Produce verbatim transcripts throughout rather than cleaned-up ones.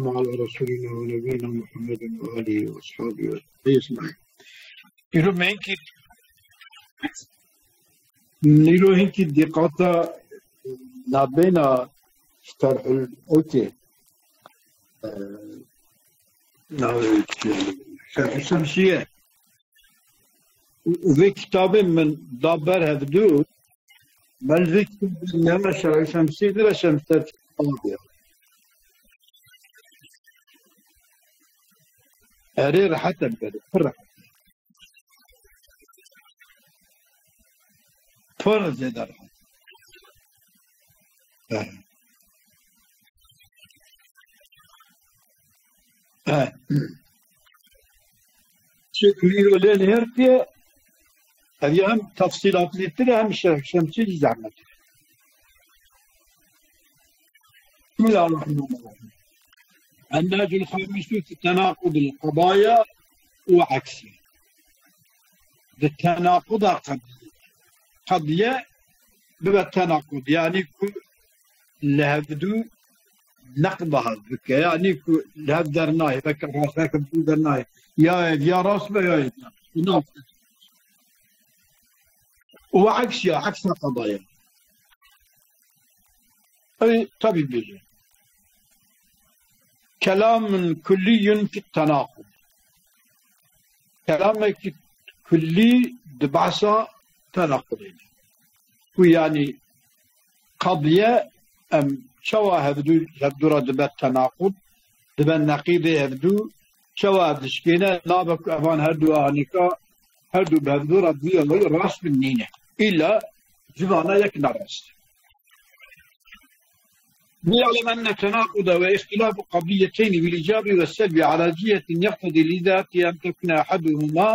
وعلى رسولنا ونبينا محمد وآله وأصحابه أجمعين. Îro me hinkî, îro hinkî dîqata nabêna Şerhul Ewtê, e, navê Şerh Şemsiye. Û, û vê kitabê min da ber hevdû, me li vê kitabê neme Şerh Şemsî, nime Şemser Çawa diye. Erê rehet e, pir rehet. Pir zêde rehet. Eh. Eh. Çi ku îro lê nihêrtiye, ev ya hem tefsîlatlîtir e, hem şe-, şemsî zehmet. بسم الله الرحمن الرحيم. النهج الخامس في تناقض القضايا وعكسه. Di tenaquda qediye. Qediye bibe tenaqud. Yanî ku li hevdû neqda hev bike. Yanî ku li hev dernahê, veke rast, veke bi dernahê. Ya ev ya rast be ya ev. Nas. Û eks ya, eksa qedaya. Ey, tabî bêje. Kelamun kulliyun fit tenaqud. Kelamekî kullî di behsa tenaqudê de. Ku yanî qediye em çawa hevdû, hevdû re dibe tenaqud, dibe neqîdê hevdû, çawa ev dişkêne, nabe ku evan herdu anika, herdu bi hevdû re bûye wê rast bin nîne. Îlla civana yek nerast. ليعلم أن تناقض واختلاف قضيتين بالإيجاب والسلب على جهة يقتضي لذاته أن تكون أحدهما،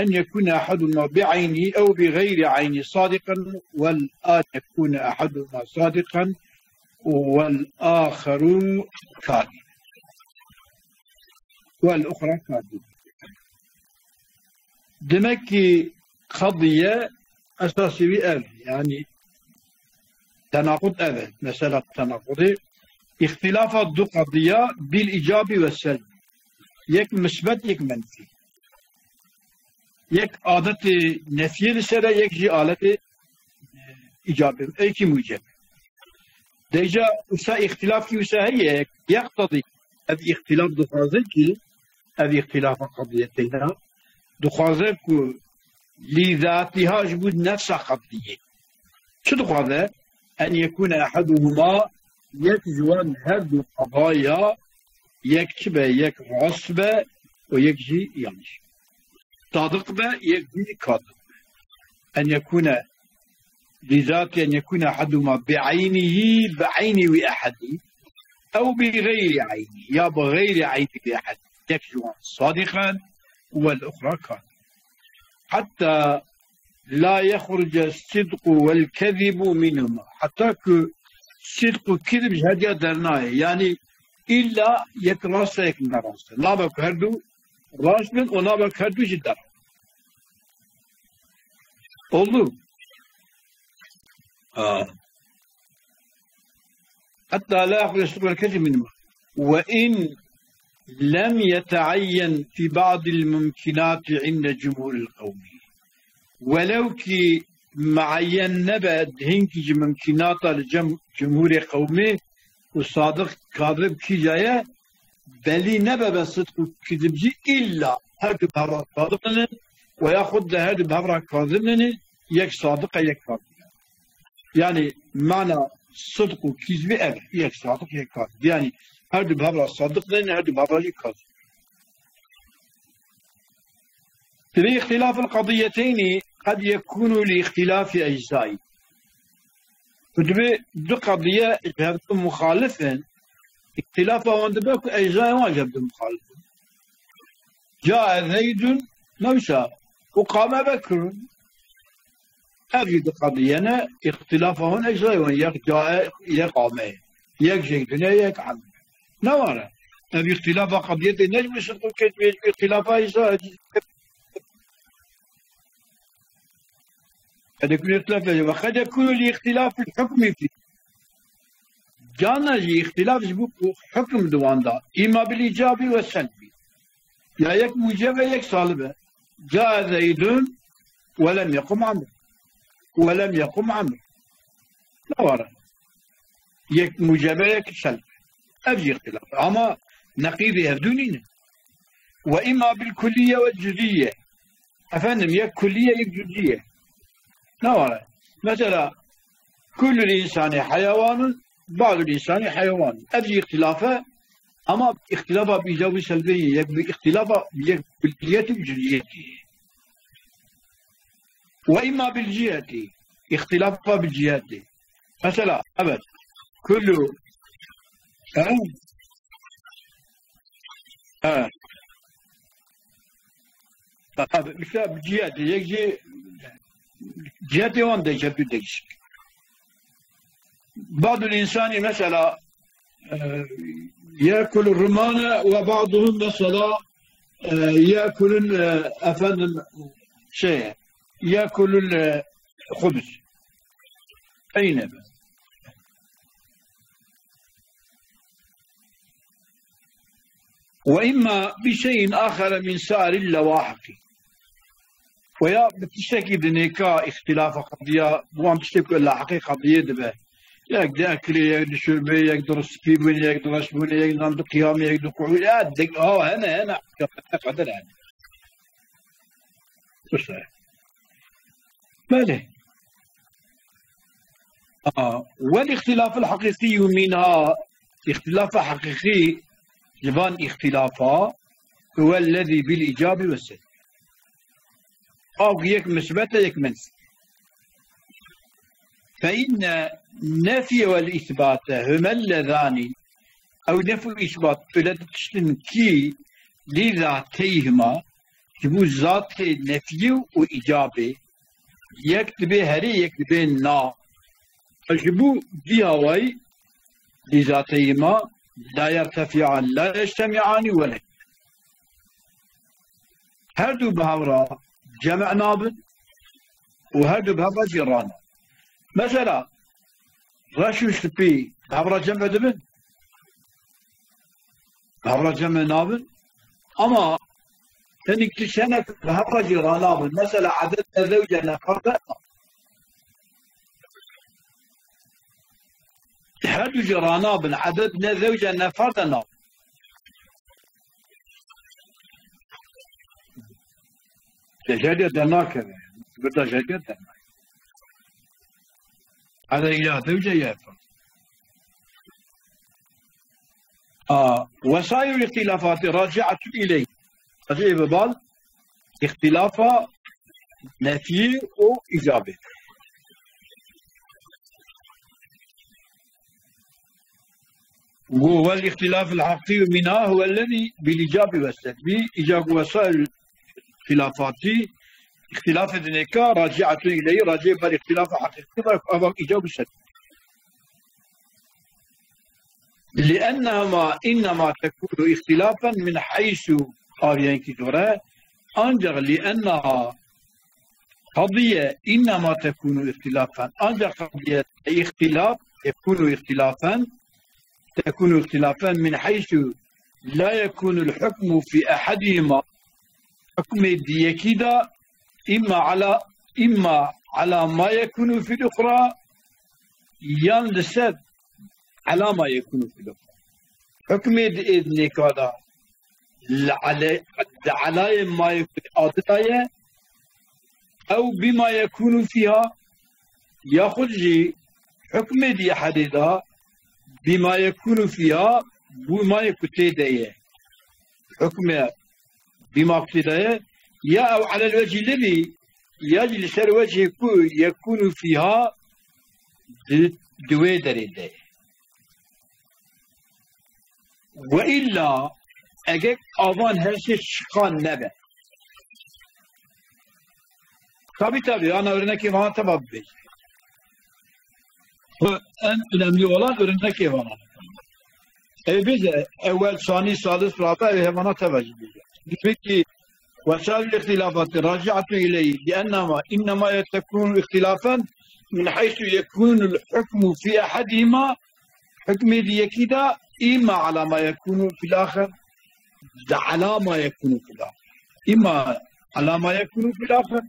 أن يكون أحدهما بعينه أو بغير عينه صادقا، وأن يكون أحدهما صادقا والآخر كاذبا، والأخرى كاذبة. Demek ki qediye esasî wî ev, yanî tenaqud ev e. Mesela tenaqudê, îxtîlafa du qediya bil îcabî ve selbî. Yek misbet, yek menfî. Yek aletê nefiyê li ser e, yek jî aletê îcabê. Ey kî muceb. Deja wisa îxtîlaf kî wisa heye, yeqtedî, ev îxtîlaf dixwaze kî, ev îxtîlafa qediyeteyna, dixwaze ku lî zatiha ji bo nefsa qediyê. Çi dixwaze? En yekûne eheduhuma, yek ji wan her du qedaya, yek çi be, yek rast be û yek jî yanlış. Sadiq be, yek jî kadib be. En yekûne, lî zatî en yekûne eheduhuma bi eynihî, bi eynî wî ehedî, ew bi xeyrî eynî, ya bi xeyrî eynî wî ehedî. Yek ji wan sadiqen û wel uxra kadib. Heta la yexruce sidqu wel kezibu minhuma. Heta ku sidq û kizib ji her diya dernayê. Yanî îlla yek rast e, yek nerast e. Nabe ku her du rast bin û nabe ku her du jî derast. Oldu. Ha. Heta la yexruce sidqu wel kezibu minhuma. Ve in lem yeteayyen fi ba'dil mumkinati inde cumhuril qewmî. Welew kî muayyen nebe di hinkî ji mumkînata li cem cumhurê qewmê û sadiq kadib kîja ye, belî nebe be sidq û kizib jî îlla her du bi hev re sadiq in û ya xwe de her du bi hev re kazib in, yek sadiq e, yek kazib e. Yanî mana sidq û kizbî ev e, yek sadiq, yek kazib. Yanî her du bi hev re sadiq in, her du bi hev re jî kazib. Divê îxtîlaful qediyeteynî qed yekûnu li îxtîlafî eczaî. Ku divê du qediye ji hev du muxalif in, îxtîlafa wan dibe ku eczayên wan ji hev du muxalif in. Cae Zeydun, ne wisa, û qame Bekrun. Ev jî du qediye ne, îxtîlafa wan eczayê wan, yek cae, yek qame ye. Yek Zeydun e, yek Emr. Ne wan e. Ev îxtîlafa qediyetê ne ji bo sidq û kizbê, ji bo îxtîlafa ecza, qed yekûnu îxtîlaf, ve qed yekûnu li îxtîlafil hukmî fî. Carna jî îxtîlaf ji bo ku hukm di wan de, îma bil îcabî we selbî. Ya yek mûceb e, yek salib e. Cae Zeydun we lem yequm Amr. We lem yequm Amr. Ne were. Yek mûceb e, yek selb e. Ev jî îxtîlaf e. Ama neqîdê hevdû nîne. Ve îma bil kulliye ve cüziye. Efendim, yek kulliye, yek cüziye. Ne were? Mesela, kullul insani heyewanun, ba'dul insani heyewanun. Ev jî îxtîlaf e, ama îxtîlafa bi îcabî selbê ye, yek bi îxtîlafa, yek kulliyetî bi cüziyetî. Ve îma bil ciheti, îxtîlafa bi ciheti. Mesela, evet, kullu, he? He. Tabii, işte ciheti, yek jî, ciheti wan de ciheti değişik. Ba'dul insani mesela, e, yekulur rumane ve ba'duhum mesela, e, yekulun, e, efendim, şey, yekulun, e, hubz. Eyne be. Ve imma bi şeyin ahara min sairil lewahiki. Veya bi tiştekî di nêka îxtîlafa qediya, bi wan tiştê ku lahiqê qediyê dibe. Yek di eklê, yek di şurbê, yek di rispîbûnê, yek di reşbûnê, yek di qiyamê, yek di quhû. Ya, di, ha, hene, hene. Qeder hene. Wisa. Belê. A, wel îxtîlaful heqîqî minha, îxtîlafa heqîqî ji van îxtîlafa, huwellezî bil îcabî ve selb. Ew yek misbet e, yek menfî. Fe inne nefye wel îsbate humellezanî, ew nef û îsbat öyle tiştin ki lî zateyhima, ji bo zatê nefyî û îcabê, yek dibe herî, yek dibe na. Ji bo vî awayî lî zateyhima la yertefi'an, la yectemi'anî wele. Her du bi hev re cem nabin û her du bi hev re jî ranabin. Mesela, reş û spî bi hev re cem dibin? Bi hev re cem nabin. Ama hinek tişt hene ku bi hev re jî ranabin. Mesela, eded ne zewce ne ferde. Her du jî ranabin, eded ne zewce ne ferde nabin. Ceceriye dernakeve. Burada ceceriye dernakeve. Eded îla zewce ye ferde. A, wesaîl îxtîlafati raci'atun ileyh. Racî bi bal îxtîlafa nefyî û îcabê. Û wel îxtîlaful heqî minha huwellezî bil îcabî ve selbî. Îcab û wesaîl îxtîlafatî, îxtîlafê di nêka raci'atun ileyh, racî ber îxtîlafa heqîqî ve, ev îcab û selb. لأنهما إنما تكون اختلافا من حيث، aviyenkî zor e, ancak لأنها qediye إنما تكون اختلافا، ancak qediye îxtîlaf يكون اختلافا، تكون اختلافا من حيث لا يكون الحكم في أحدهما، hukmê di yekî de إما على، إما على ما يكون في الأخرى، yan li ser على ما يكون في الأخرى. Hukmê di ê di nêka de li ele-, di elayê ma yekûn a di de ye, ew bî ma yekûnû fîha, yaxud jî hukmê di ehedê de bî ma yekûnû fîha, bû ma yekû tê de ye. Hukmê bî ma ku tê de ye, ya ew elel wecî levî, ya jî li ser wecihê ku yekûnû fîha di, di wê derê de ye. Ve illa, eger avan her sê çiqan nebe. Tabî, tabî, ana örnekê vana teva bibêje. En önemli olan örnekê vana. Ew bêje, ewel, sanî, salis, rabi, ew hevana teva jî bêje. Peki, وسائل الاختلافات راجعة إليه، لأنما إنما تكون اختلافا من حيث يكون الحكم في أحدهما hukmê di yekî de, îma ala ma yekûnu fil axir, di ala ma yekûnu fil axir. Îma ala ma yekûnu fil axir,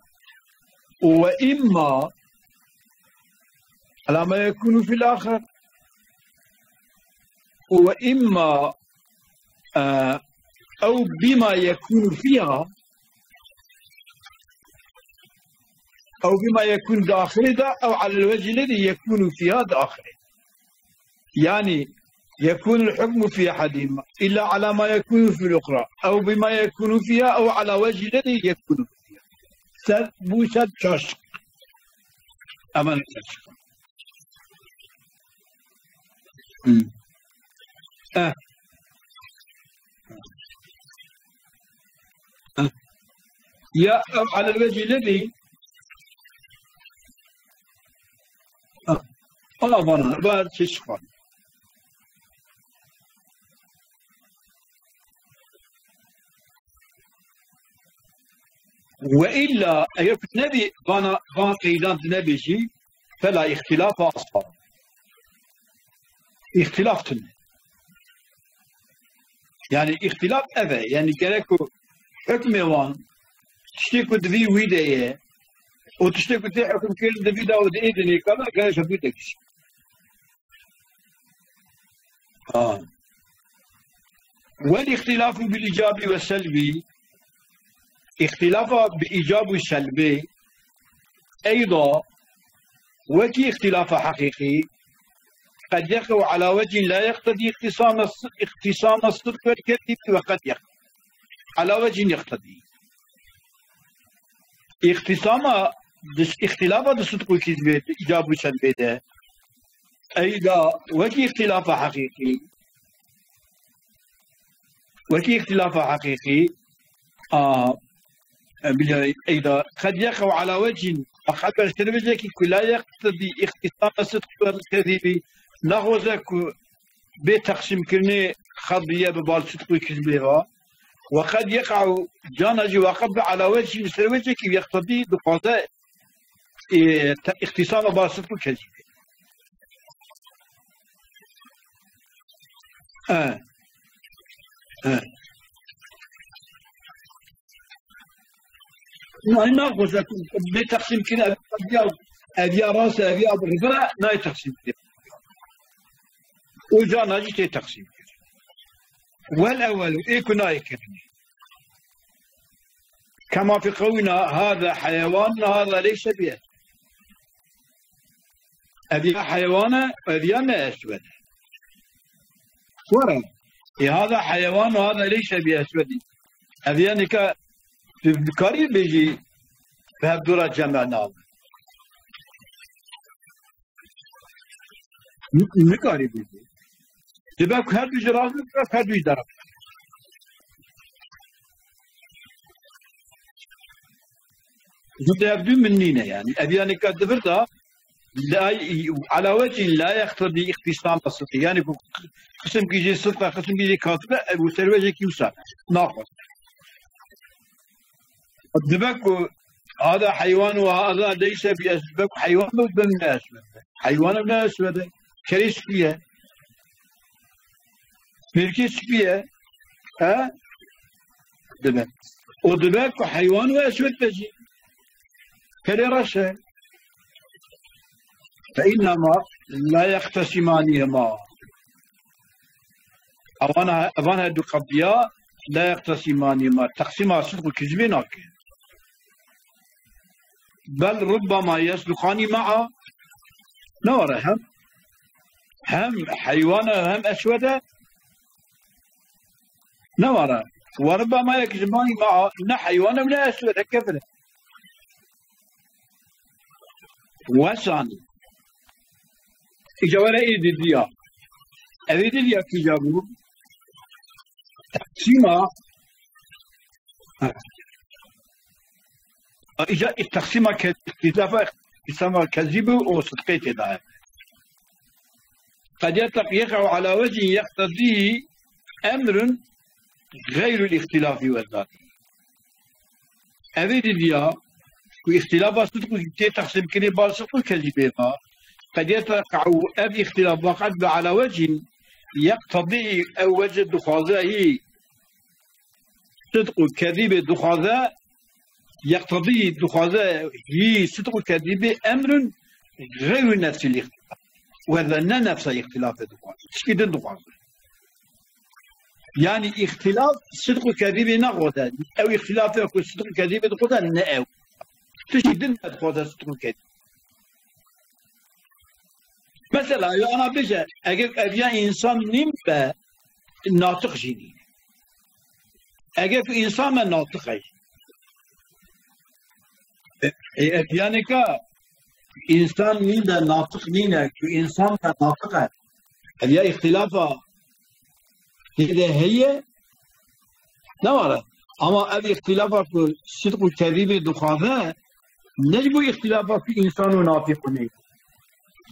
û we îma ala ma yekûnu fil axir, û we îma, e, ew bîma yekûnu fîha, ew bîma yekûnu di axirê de, ew alel wecî lêdî yekûnu fîha di axirê de. Yani, yekûnul hukmu fî ehedîhima, îlla ala ma yekûnu fîl uxra, ew bîma yekûnu fîha, ew ala wecî lêdî yekûnu fîha. Ser, bû ser çaşik. Eman çaşik. Hmm. Eh. Eh. Ya, ew alel wecî lêdî. Eh. Ala vana, var çeşik var. Ve illa, eger ku nebî, vana, van qeydan tu nebî jî, fela îxtîlafa asla. Îxtîlaf tune. Yani îxtîlaf ev e. Yani gerek ku hukmê wan, tiştê ku di vî wî de ye, û tiştê ku tê hukm kirin di vî de û di ê dinê kala, gerek ji vî de kişî. Ha. Wel îxtîlafu bil îcabî ve selbî, îxtîlafa bi îcab û selbê, eyda, wekî îxtîlafa heqîqî, qed yeqe'u ala wecîn la yeqtedî îxtîsama s-, îxtîsama sidq wel kezîb ve qed yeqe'u ala wecîn yeqtedî. Îxtîsama di, îxtîlafa di sidq û kizbê, di îcab û selbê de, eyda wekî îxtîlafa heqîqî, wekî îxtîlafa heqîqî, a, e, bila eyda, qed yeqe'u ala wecîn, qed ber ser wecekî ku la yeqtedî îxtîsama sidq wel kezîbî, naxwaze ku bê teqsîmkirinê qediye bi bal sidq û kizbê ve. Ve qed yeqe'u, cana jî waqe bi ala wecî, li ser wecekî yeqtedî, dixwaze, e, te-, îxtîsama bal sidq û kizbê. E. E. Nayê naxwaze ku bê teqsîm kirin, ev ya, ev ya rast e, ev ya bi rivir e, nayê teqsîm kirin. Û cana jî tê teqsîm kirin. Wel ewel û ê ku nayê kirinê. Kema fi qewîna hada heyewan, hada leyse bi eswed. Ev ya heyewan e, ev ya ne eswed e. Were. E, hada heyewan û hada leyse bi eswedî. Ev ya nika tu dikarî bêjî bi hevdû re cem nabe. Ni-, nikarî bêjî. Dibe ku her du jî rast bibin, her du jî derew. Ji hevdû min nîne yani. Ev yani ka di vir de la, ala wecî la yeqtedî îxtîsama sidqî. Yani ku qismkî jî sidq e, qismkî jî kazib e, ev û serwecekî wisa naxwe. Dibe ku hada heywan û hada leyse bi es-, dibe ku heywan bi, bi ne eswed e. Heywan bi ne eswed e. Kerê spî ye. Mêrkê spî ye. He? Dibe. O dibe ku heywan û eswed be jî. Kerê reş e. Fe innema la yeqtesimânîhima. Evan, evan her du qediya la yeqtesimânîhima. Teqsîma sidq û kizbê nake. Bel rubbema yesduqanî ma'a. Ne were hem, hem heywan e hem eswed e. Ne were. Ve rubbema yekzibani ma'a. Ne heywan e ne eswed e, kevir e. Wesanî. Îca were ê didiya. Ev ê didiya kîja bû? Teqsîma. Ha. Îca teqsîma ke-, îxtîlafa, îxtîlafa kezîb û sidqê tê de ye. Qed yeteq-, yeqe'u ala wecîn yeqtedî emrun xeyrul îxtîlafî ve zalî. Ev ê didiya ku îxtîlafa sidq û tê teqsîmkirinê bal sidq û kezîbê ve, قد يتوقع ev îxtîlaf وقعت على وجه يقتضي ew wecih dixwaze hî sidq û kezîbê dixwaze, yeqtedî dixwaze hî sidq û kezîbê emrun xeyru nefsî îxtîlaf. Weze ne nefsa îxtîlafê dixwaze. Tişkî din dixwaze. Yanî îxtîlaf sidq û kezîbê nexwaze. Ew îxtîlafê ku sidq û kezîbê dixwaze ne ew. Tişkî din dixwaze sidq û kezîb. Mesela, ya ana bêje, eger ev ya însan nîn be, natiq jî nîn. Eger ku însan be, natiq e. E, e, ev yanê ka însan nîn be, natiq nîn e, ku însan be, natiq e. Ev ya îxtîlafa tê de heye, ne were. Ama ev îxtîlafa ku sidq û kezîbê dixwaze, ne ji bo îxtîlafa ku însan û natiqûnê.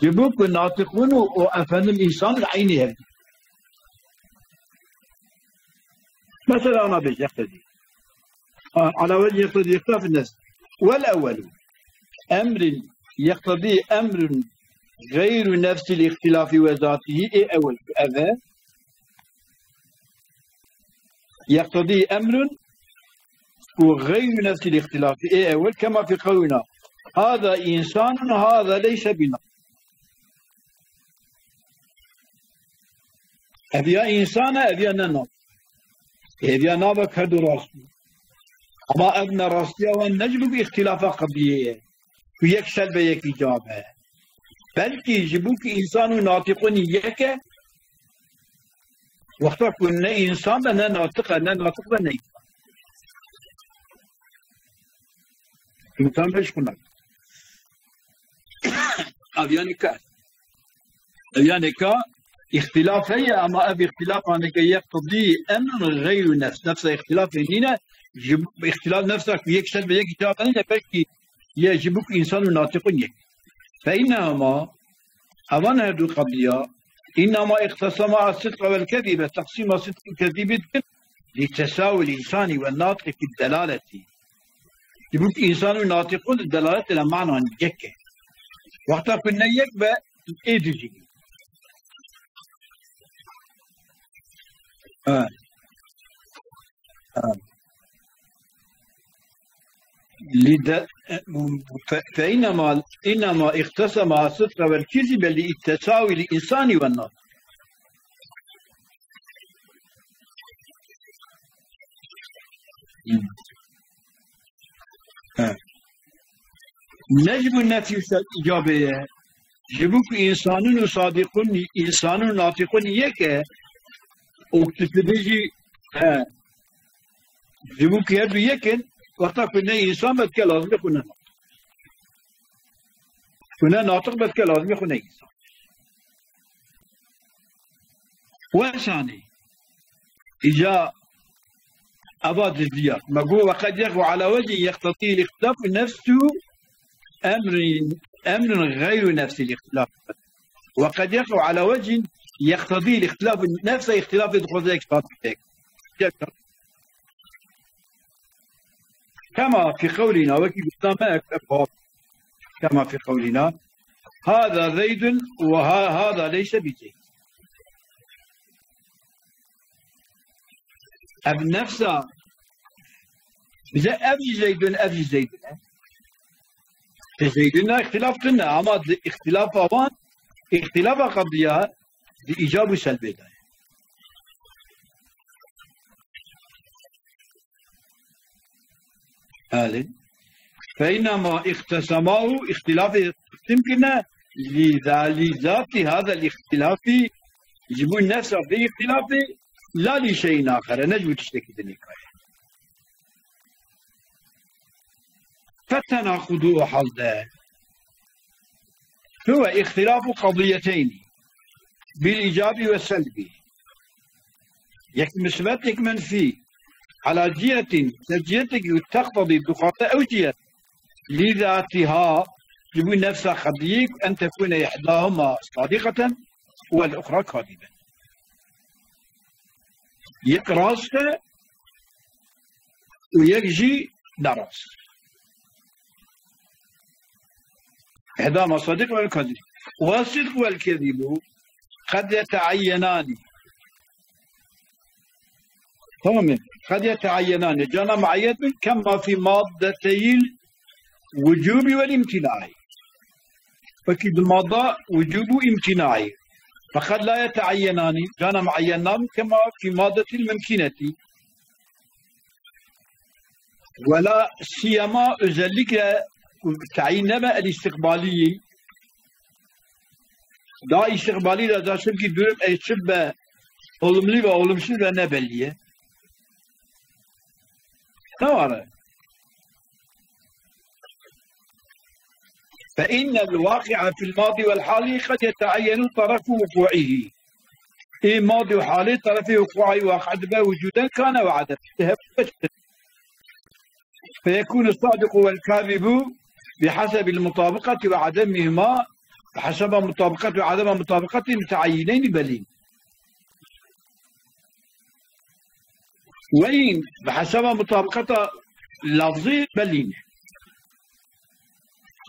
Ji bo ku natiqûn û, û efendim însan eynî hev. Mesela ana bêje, yeqtedî. A, ala wecî yeqtedî îxtilaf nes. Wel ewwelu. Emrin yeqtedî emrun xeyru nefsî îxtilafî we zatî. Ê ewwel ev e. Yeqtedî emrun û xeyru nefsî îxtilafî. Ê ewwel kema fî qewlina. Hâzâ însanun, hâzâ leyse bî natiq. Ev ya însan e, ev ya ne natiq. Ev ya nabe her du rast bû. Ama ev nerastiya wan ne ji bo îxtilafa qediyê ye. Ku yek selbe yek îcab e. Belkî ji bo ku însan û natiqûnî yek e, wexta ku ne însan be, ne natiq e, ne natiq be, ne însan. Însan be ji xwe ne. Ev yanî ka. Ev yanî ka îxtilaf heye, ama ev îxtilaf aneke yeqtedî emrun xeyru nefs. Nefsa îxtilafê nîne, ji îxtilaf nefsa ku yek ser bi yek îcab nîne, belkî ye ji bo ku însan û natiqûn yek. Fe înnehuma, evan her du qediya, înnema îqtesema sidqa wel kezîbe, teqsîma sidq û kezîbê dikin, lî tesawil însanî we natiqî delaletî. Ji bo ku însan û natiqûn di delaletê de manan yek e. Wexta ku ne yek be, ê du jî. Ha. Ha. Lî de, fe, fe înema, înema îqtesema sidqa wel kezîbe lî tesawî lî însanî we natiq. He. Ne ji bo nefî û se-, îcabê ye. Ji bo ku însanûn û sadiqûn, însanûn û natiqûn yek e, û tu dibêjî, he, ji bo ku her du yek in, wexta ku ne însan be dike lazimê xwe ne natiq. Ku ne natiq be dike lazimê xwe ne însan. Wesanê. Îca eva dizdiya. Me got, "Ve qed yequ ala wecin yeqtedî îxtilaf nefsu emrin, emrin xeyru nefsi îxtilaf." Ve qed yequ ala wecin yeqtedî îxtilaf nefsa îxtilafê dixwaze yek sabit bike. Kema fî qewlîna, wekî gotna me, ev, ev, kema fî qewlîna, hâzâ Zeydun ve ha-, hâzâ leyse bi Zeyd. Ev nefsa, bize ev jî Zeydun, ev jî Zeydun e. Bi Zeydun de îxtilaf tune, ama di îxtilafa wan, îxtilafa qediya di îcab û selbê de ye. Belê. Feynema îxtesemahu, îxtilafê qism kirine, lî za-, lî zatî hazel îxtilafî, ji bo nefsa vê îxtilafê, la lî şeyin axere, ne ji bo tiştekî dinê kare. Fetenaqudu o halde. Huve îxtilafu qediyeteynî. Bil îcabî ve selbî. Yek misbet, yek menfî. Ala cihetin, ser cihetekî ku teqtedî dixwaze ew cihet. Lî zatîha, ji bo nefsa qediyê ku en tekûne ihdahuma sadiqeten wel uxra kadiben. Yek rast e û yek jî nerast. Ihdahuma sadiq wel kazib. والصدق والكذب قد يتعينان. Tamam mı? قد يتعينان. Cana muayyen bin, كما في مادتي الوجوب والامتناع. Wekî di mada wicûb û îmtînaî. فقد لا يتعينان. Cana muayyen nabin, كما في مادة الممكنة. Wela siyema, özellikle ku tayîn nebe el îstiqbalî. Da îstiqbalî de da çimkî durum ê çi be, olumlu ve olumsuz ve ne belli ye. Ne var? فإن الواقع في الماضي والحال قد يتعين طرف وقوعه. Ê madî û halê terefê wuqûayî waqî dibe, وجودا كان وعدما. Di hev-, فيكون الصادق والكاذب بحسب المطابقة وعدمهما، بحسب مطابقة وعدم مطابقة متعينين belî. Weyîn bi hesaba mutabaqeta lafzî belî ne.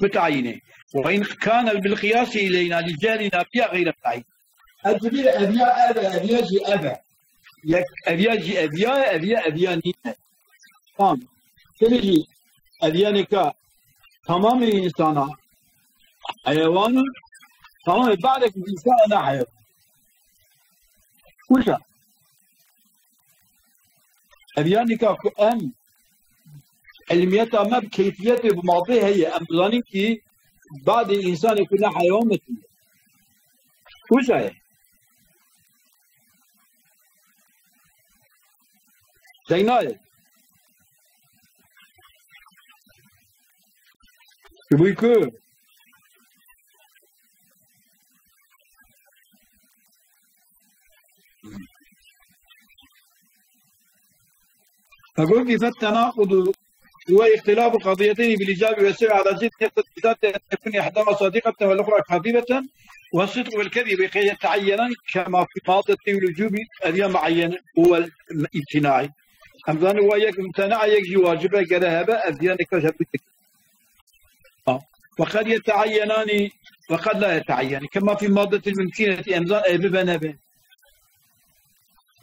Mutayîn e. Weyîn kane bil qiyasî ileyna li cehlina biya geyre mutayîn. Ez dibî ev ya ev e, ev ya jî ev e. Yek ev ya jî ev ya, ev ya, ev ya nîne. Tamam. Tenê jî ev ya neka tamamê însana, heywana, tamamê badek însana ne heyawan. Wisa. Ev ya nika ku em ilmiyeta me bi keyfiyetê bi madê heye, em bizanîn kî badê însanê ku ne heyawan me tune. Wisa ye. Zeyna ye. Ji bo ku فقلت فالتناقض هو اختلاف قضيتين بالإيجاب والسلب على ضد اقتضاء أن تكون إحداهما صادقة والأخرى كاذبة، والصدق والكذب يتعينان كما في مادة الوجوب، أبيان معين هو الامتناع. Em zanin wa yek mumtena, yek jî wacib e, gere hebe, ev diya nika ji hev du têk. Ha. وقد يتعينان وقد لا يتعينان. كما في مادة الممكنة، em zan ê bibe nebe.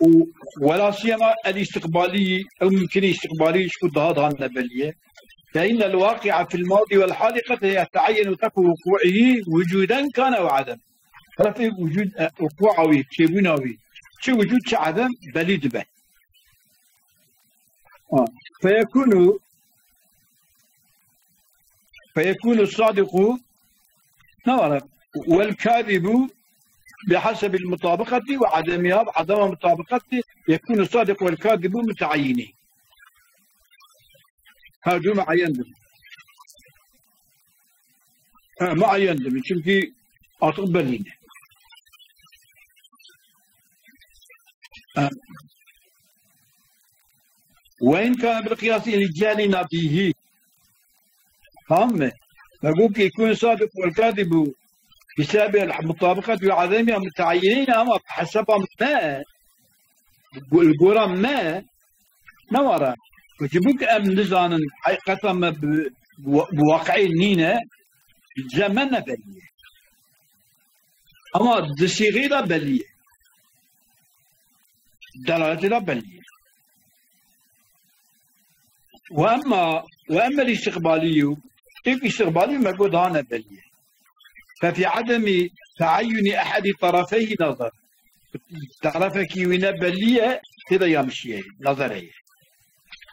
Û wela siyema el îstiqbalî, ew mumkinî îstiqbalî ji ku daha daha ne belî ye. فإن الواقع في الماضي والحال قد يتعين طرف وقوعه وجودا كان أو عدما. Terefê wicûd, e, wuqûa wî, çêbûna wî, çi wicûd, çi edem belî dibe. Ha. فيكون، فيكون الصادق، ne var e? والكاذب بحسب المطابقة وعدمها، عدم مطابقة يكون الصادق والكاذب متعينين. Her du muayyen dibe. Ha, muayyen dibe. Çünkü artık belli. Ha. وإن كان بالقياس لجهلنا به. Tamam mı? Ve bu ki يكون الصادق والكاذب بسبب المطابقة وعدمها متعينين, ama hesaba me, gora me, ne var? Çünkü bu ki em nizanin, heqîqeta me bi, bi, bi waqiî nîne, ji me ne belî ye. Ama di sîxê de belî ye. Delaletê de belî ye. Ve emma, ve emmel îstiqbalî, êk îstiqbalî me got daha ne belî ye. ففي عدم تعين أحد طرفيه نظر. Terefekî wî ne belî ye, tê de yanlişî ye, nazere ye.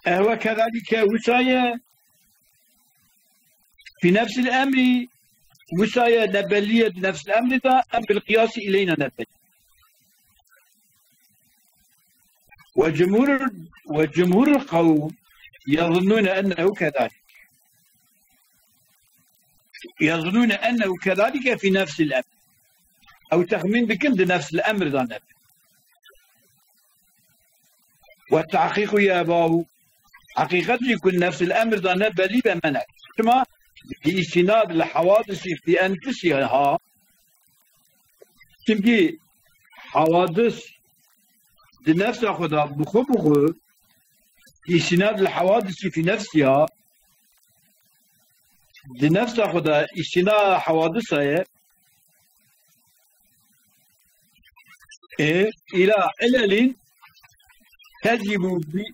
Ehwe kezalîke wisa ye, في نفس الأمر, wisa ye, ne belî ye di nefsil emrî de, em bil qiyasî ileyna ne belî. وجمهور، وجمهور القوم يظنون أنه كذلك. يظنون أنه كذلك في نفس الأمر. Ew texmîn dikin di nefsil emr de nebe. والتحقيق يا أباه. Heqîqet jî ku nefsil emr de ne belî be me ne. Çima? بإستناد الحوادث في أنفسها. Çimkî hewadis di nefsa xwe de bi xwe bi xwe, بإستناد الحوادث في نفسها, di nefsa xwe de îstina hewadisa ye, Ê, ila ilelin tecibu bi-,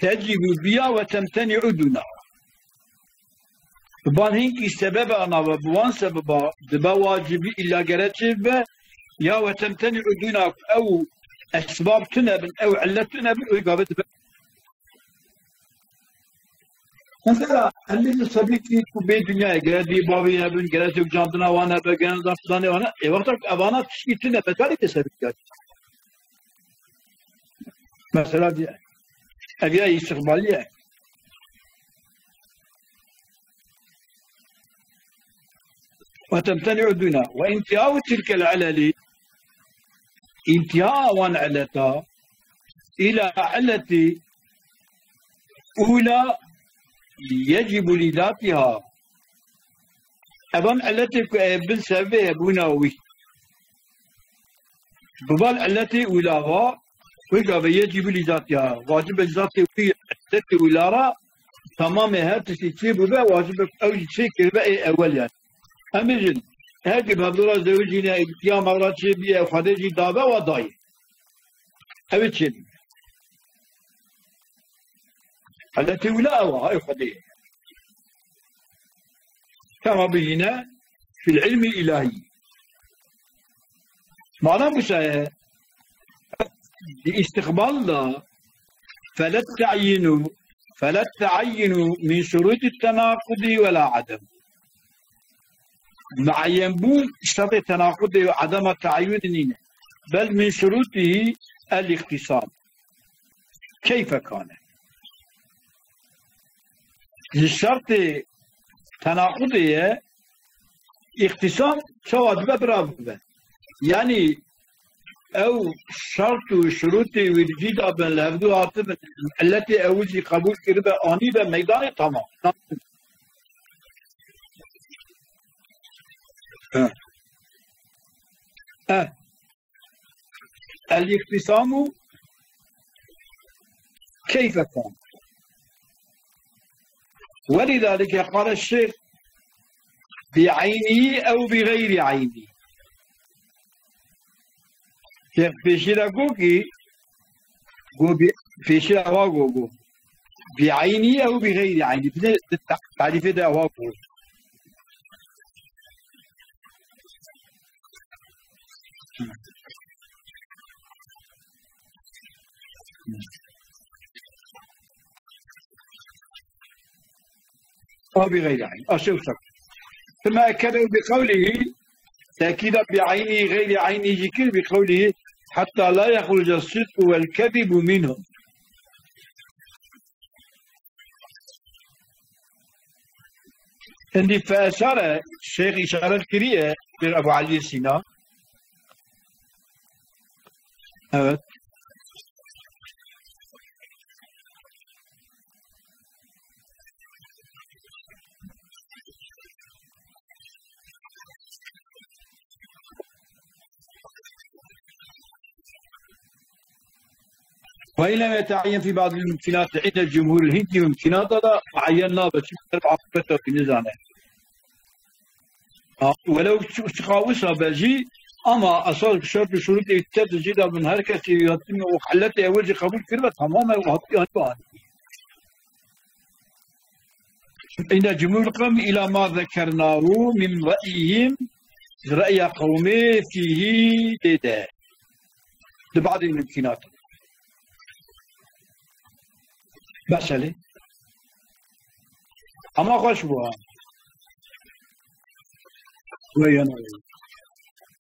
tecibu biya ve temteni'u duna. Bi van hinkî sebebe ana ve bi van sebeba dibe wacibî illa gere çê bibe, ya ve temteni'u duna, ew esbab tune bin, ew illet tune bin, wê gavê dibe. Mesela, em bêjin sebîkî ku bê dinyayê, gere dî bavê hebin, gere tevcandina wan hebe, gere dan filanê wan, ê wexta ku evana tiştî tune, betalî tê sebîkî. Mesela, diye. Ev ya îstiqbalî ye. Ve temteni'u duna. Ve intihau tilkel ileli, intiha wan ileta, ila ileti ula yecibu li zatiha. Evan iletê ku e bin sebebê hebûna wî. Bi van iletê ula va, wê gavê yecîbû lî zatiha. Wacib e zatê wî, iletê ula ra, tamamê her tiştî çê bûbe, wacib e ew jî çê kiribe ê ewel yani. Em bêjin, her ki bi hevdû ra zewicîne, qiyama ra çê bîye, Xwedê jî dabe, wa dayê. Ew ê çê bî. Iletê ula ew a, ê Xwedê. Kema bihîne fil ilmi ilahî. Mana bu şeye, di istiqbal da, felet te'yinu, felet te'yinu min şuruti tenakudi ve la adem. Muayyen bûn şertê tenakudê ve adema te'yinî nîne. Bel min şurutî el-îxtîsam. Keyfe kane. Ji şertê tenaqudê ye, îxtîsam çawa dibe bira bibe. Yanî ew şert û şurûtê wî di cî de bin, li hevdû hatibin, illetê ew jî qebûl kiribe, anîbe meydanê, tamam. Eh. Eh. El-îxtîsamu keyfe kan. Welidalike qale Şêx bi eynî ew bi xeyrî eynî. Şêx pêşî de got ki, got bi, pêşî de wa got, got. Bi eynî ew bi xeyrî eynî. Bi de, de ta-, tarîfê de wa got. أو بغير عين. أشوف شك. ثم أكده بقوله، تأكيدا بعينه غير عينه ذكر بقوله، حتى لا يخرج الصدق والكذب منهم. Hindî feşare, Şêx îşaret kiriye, bir Ebu Elî Sîna. Evet. وإن لم يتعين في بعض الممكنات عند الجمهور، hindî mumkînata da muayyen nabe, çimkî sebeb aqibeta wî nizane. Ha, welew çi-, çiqa wisa be jî, ama esas şert û şurûtê îtîketê jî de bin her kesî yatim û illetê ew jî qebûl kiribe, tamam e, û hatî anî bahane. عند جمهور القوم إلى ما ذكرناه من رأيهم، reya qewmê fîhî tê de. Di badê mumkînat. Meselê. Ama xweş bû ha. Wê yana wê.